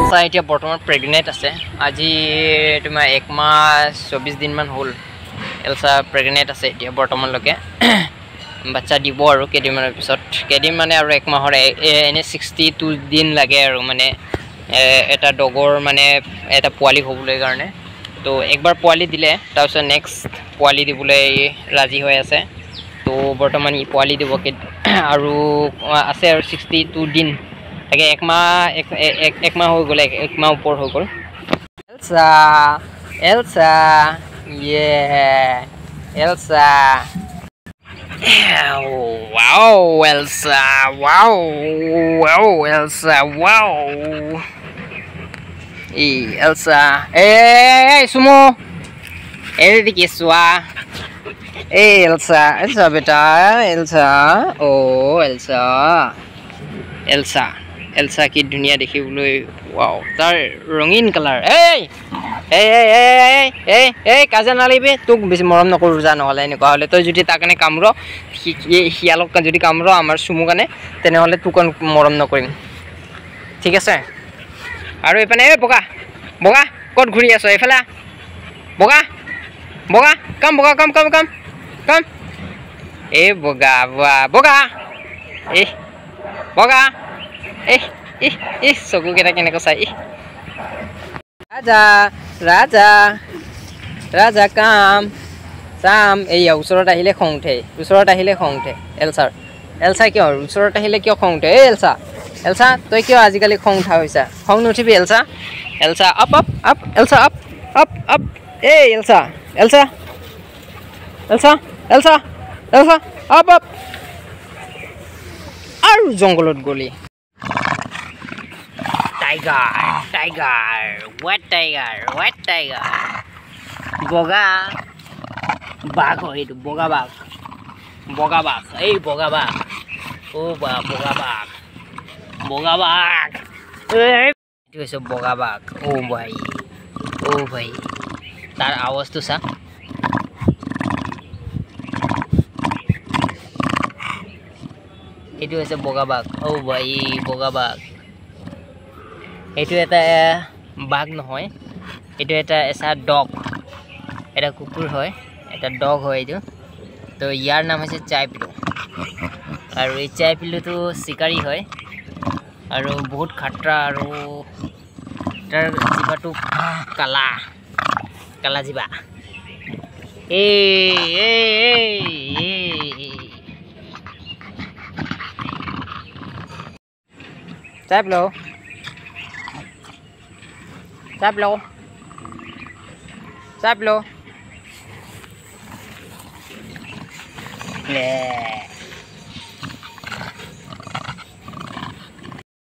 Elsa এতিয়া বৰ্তমান pregnant আছে। আজি তোমাৰ 1 মাহ 24 দিনমান হ'ল। এলছা প্ৰেগনেণ্ট আছে এতিয়া বৰ্তমানলৈকে। বাচ্চা দিব আৰু কেইদিনমানৰ পিছত, কেইদিন মানে আৰু 1 মাহৰ এনে 62 দিন লাগে আৰু মানে এটা ডগৰ মানে এটা পোৱালি হ'বলৈ কাৰণে। তো একবাৰ পোৱালি দিলে, তাৰপিছত নেক্সট পোৱালি দিবলৈ ৰাজি হৈ আছে। তো বৰ্তমান ই পোৱালি দিব আৰু আছে আৰু 62 দিন। তাকে 1 মাহ এক মাহ হৈ গ'ল, এক মাহ ওপৰ হৈ গ'ল। এলছা, এলছা, ইয়ে Elsa, wow Elsa, wow wow Elsa, wow এই এলছা। এই চুমু, এই কেঁচুৱা, এই এলছা, এলছা বেটা, এলছা, অ' এলছা, এলছা, এলছা কি ধুনীয়া দেখিবলৈ। ৱাও, তাৰ ৰঙীন কালাৰ। এই এই এই এই এই এই কাজিয়া নালাগিবি, তোক বেছি মৰম নকৰোঁ যা, নহ'লে এনেকুৱা হ'লে তই যদি তাৰ কাৰণে কামোৰ, শিয়ালক যদি কামোৰ আমাৰ চুমু কাৰণে, তেনেহ'লে তোক মৰম নকৰিম, ঠিক আছে? আৰু এইপিনে এই বগা, বগা ক'ত ঘূৰি আছ? এইফালে বগা, বগা কাম, বগা কাম, কাম কাম কাম। এই বগা, বগা, এই বগা, এই ইহ ইহ চকুকেইটা কেনেকৈ চাই। ইহ ৰাজা, ৰাজা, ৰাজা কাম চাম। এইয়া ওচৰত আহিলে খং উঠে, ওচৰত আহিলে খং উঠে এলছাৰ। এলছা কিয় ওচৰত আহিলে কিয় খং উঠে? এই এলছা, এলছা তই কিয় আজিকালি খং উঠা হৈছা? খং নুঠিবি Elsa, Elsa up up up, Elsa up up up. এই Elsa, Elsa, Elsa, Elsa, Elsa up up. আৰু জংঘলত গ'লি। Tiger, tiger, white tiger, white tiger. বগা বাঘ হয় এইটো, বগা বাঘ, বগা বাঘ, এই বগা বাঘ, অ' বা বগা বাঘ, বগা বাঘ, এইটো হৈছে বগা বাঘ। অ' ভাই, অ' ভাই, তাৰ আৱাজটো চা। এইটো হৈছে বগা বাঘ। অ' ভাই, বগা বাঘ। এইটো এটা বাঘ নহয়, এইটো এটা এচা ডগ, এটা কুকুৰ হয়, এটা ডগ হয় এইটো। তো ইয়াৰ নাম হৈছে চাইপিলু। আৰু এই চাইপিলুটো চিকাৰী হয় আৰু বহুত খাটৰা, আৰু তাৰ জিভাটো কালা, কালা জিভা। এই এই এই চাইপিলু, চাইপিলু, চাইপিলু।